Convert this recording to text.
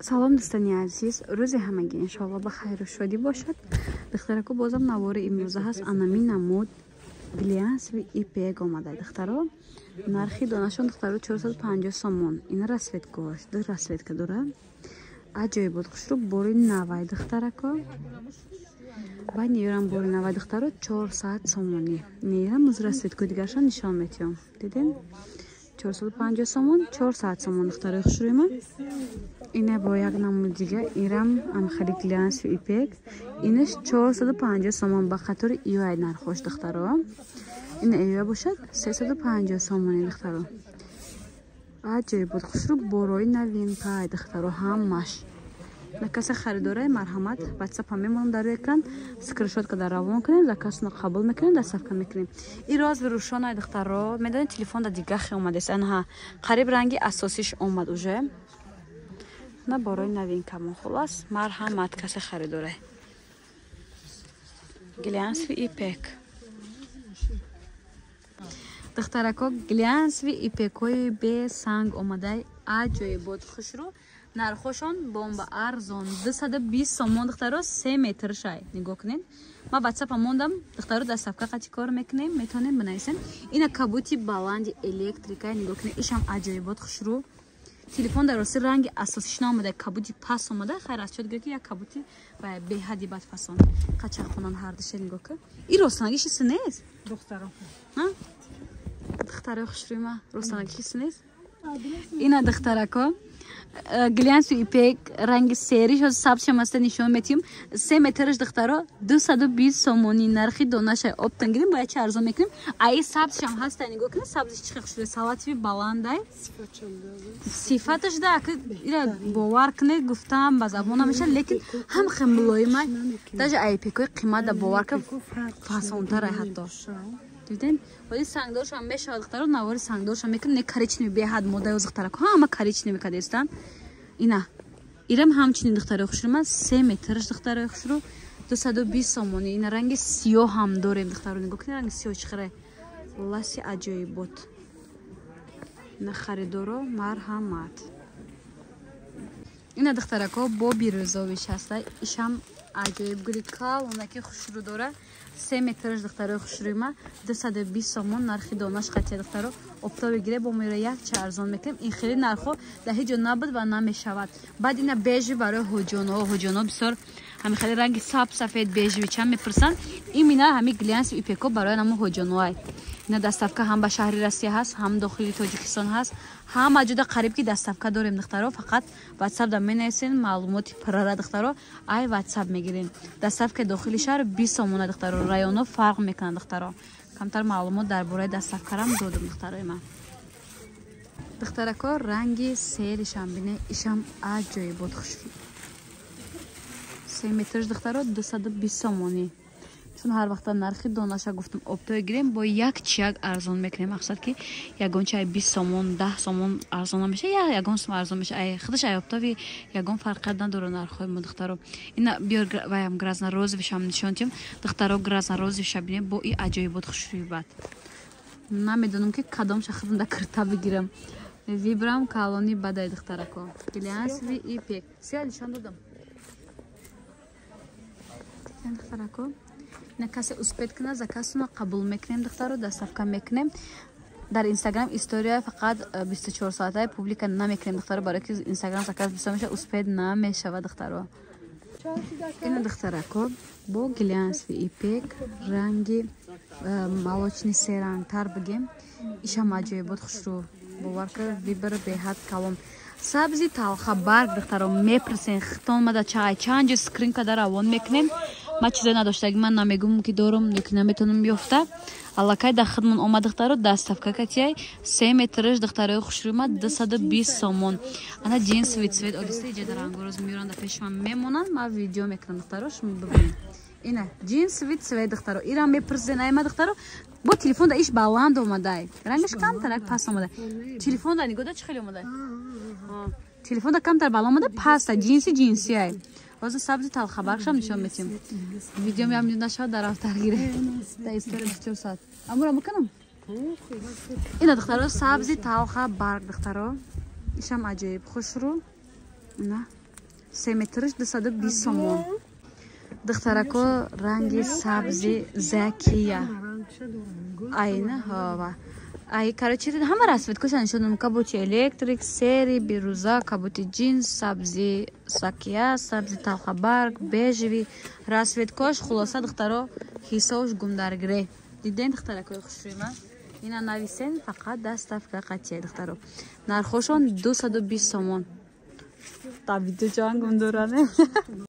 Салом, дӯстони азиз, рӯзи ҳамагӣ иншоалло ба хайру шодӣ бошад. Духтарако, бозам навори имрӯза ҳаст. Анами намуд глянцевый ипек омада, духтаро. Нархи донашон, духтаро, 450 сомон. Ина расцветкош, ду расцветка дора. Аҷоибот, хушрӯ, бори навай, духтарако. Баъд неёрам, бори навай, духтаро, 400 сомонӣ. Неёрам, муз расцветкои дигаршон нишон метиҳам. Дидем? 450 сомон, 400 сомон, духтарои хушрӯи ман. Ина бо як намуд дига, ирам амхали глянцевый ипек. Инаш 450 сомон, ба қатори иёай нархош, духтаро. Ина иёя бошад 350 сомони, духтаро. Аҷоиб буд, хушрӯ, борои новинкай, духтаро, ҳамаш. На касе харидорай, марҳамат, ватсапа мемонам дар рӯи экран, скриншот када равон кунем, заказно қабул мекунем, доставка мекунем. И розовый рӯшонай, духтаро, медонед, телефонда дига хе омадест. Анаҳа, қариб ранги асосиш омад уже. На борои новинкамон, хулас, марҳамат, касе харидорай. Глянцевый ипек. Духтарако, глянцевый ипекҳои бесанг омадай, аҷоибот, хушрӯ, нархошон бомба арзон, 220 сомон, духтаро, 3 метр шай. Нигоҳ кунед, ман ватсапа мондам, духтаро, доставка қати кор мекунем, метавонем бинависем. Ина кабути баланди электрика, нигоҳ кунед, ишам аҷоибот, хушрӯ. Телефон дар рости ранги асосиш наомада, кабути пас омада. Хайр, аз чёт ки як кабути ва беҳади бад фасон қачахонан ҳардиша. Нигоҳ кун, и ростанагиши си нест, духтарои хушрӯи ма, ростанагиши си нест. Ина, духтарако, глянцевый ипек ранги сериш, ҳозир сабзшам аста, нишон метиҳем. 3 метраш, духтаро, 220 сомонӣ нархи донаша. Оптом гирем, бояд чи арзон мекунем. Аи сабзшам ҳаста, нигоҳ кунед, сабзиш чӣ хушрӯ, салативи баландай, сифаташ да ира бовар кунед, гуфтам ба забон намеша, лекин ҳам хе мулоимай, даже айпекои қимат да бовар кун, фасонтарай ҳатто. Дидем, оди сангдоршам мешавад, духтаро, навори сангдоршам мекунем. Не, коричневый беҳад модаи духтарако, ҳама коричневый кадестан. Ина ирам ҳамчунин, духтарои хушрӯ ман, 3 метраш, духтарои хушрӯ, 220 сомонӣ. Ина ранги сиёҳ ҳам дорем, духтаро, нигоҳ кунед, ранги сиёҳ чӣ хеле ласи аҷоибот. Ина харидоро, марҳамат. Ина, духтарако, бо бирӯзовиш ҳаста, ишам аҷоиб, гули калонаки хушрӯ дора. 3 метраш, духтарои хушрӯи ма, 220 сомон нархи донаш қатия. Духтаро, оптовый гире, бо мера якча арзон мекунем. Ин хеле нархҳо дар ҳеҷ ҷо набуд ва намешавад. Баъд ина бежи барои ҳоҷоно. Ҳоҷоно бисёр ҳами хеле ранги саб, сафед, бежевый чанд мепурсанд. Имина ҳами глянцевый ипеко барои намо ҳоҷоноай. Ина доставка ҳам ба шаҳри Россия ҳаст, ҳам дохили Тоҷикистон ҳаст, ҳама ҷода қариб ки доставка дорем, духтаро. Фақат ватсап да менависен, маълумоти пуррара, духтаро, ай ватсап мегирем. Доставкаи дохили шаҳр 20 сомона, духтаро, районҳо фарқ мекунанд. Духтаро, камтар маълумот дар бораи доставкарам додам, духтарои ман. Духтарако, ранги серишам бине, ишам аҷоибот, хушрӯ, 3 метраш, духтаро, 220 сомонӣ. Чун ҳар вақта нархи донаша гуфтам, оптовый гирем, бо як чияк арзон мекунем. Мақсад ки ягон чай 20 сомон, 10 сомон арзон намеша, я ягон сум арзон меша. Ай худаш ай оптовый ягон фарқият надора нархҳои мо, духтаро. Ина биёр, ваям грязно-розовыйшам нишон тиҳам, духтаро. Грязно-розовыйша бинем, бо и аҷоибот, хушрӯи бад. Намедонам ки кадомша худам да кирта бигирам. Выборам калони бадай, духтарако. Глянцевый ипек сия нишон додам, духтарако. На касе успеть куна, заказтона қабул мекунем, духтаро, доставка мекунем. Дар инстаграм история фақат 24 соатаи публика намекунем, духтаро, барои ки инстаграм заказ бисёр меша, успеть намешава, духтаро. Ина, духтарако, бо глянцевый ипек ранги молочный серангтар бигем, ишам аҷоибот, хушрӯ, бовар кар, выбор беҳад калон. Сабзи талха барг, духтаро, мепурсен хитон мада, чай чанд ҷо скрин када равон мекунем. Ман чизое надоштаги ман намегум ки дорум ки наметонам ёфта. Аллакай дар хидмон омад, духтаро, доставка катияй. 3 метраш, духтарои хушрӯма, 220 сомон. Ана джинсовый цвет одиста, иҷа дар рангороз меёранд, дар пеши ман мемонанд, ман видео мекунам, духтаро, шумо бибинед. Ина джинсовый цвет, духтаро, ира мепурсен айма, духтаро. Бо телефон да иш баланд омадай, рангаш камтарак паст омадай. Телефон да нигоҳ да чӣ хеле омадай, телефон да камтар бало омада, паста, ҷинси ҷинсиай. Ҳозир сабзи талхабаршам нишон метиҳем. Видео меам нашавад, дар автар гире, да история 24 соат амура мекунам. Ина, духтаро, сабзи талха барг, духтаро, ишам аҷоиб хушрӯ. Ина. 3 метрш 220 сомон. Духтарако, ранги сабзи закия айна ҳова ай. Короче, ҳама расцветкоша нишон: кабути электрик, серый, бирӯза, кабути ҷинс, сабзи сакия, сабзи талхабарг, бежевый расцветкош. Хулоса, духтаро, ҳисобш гумдаргре. Диден, духтаракои хушрӯйма, ина нависен, фақат доставка қатия. Духтаро, нархошон 220 сомон. Табиту чан гум доране.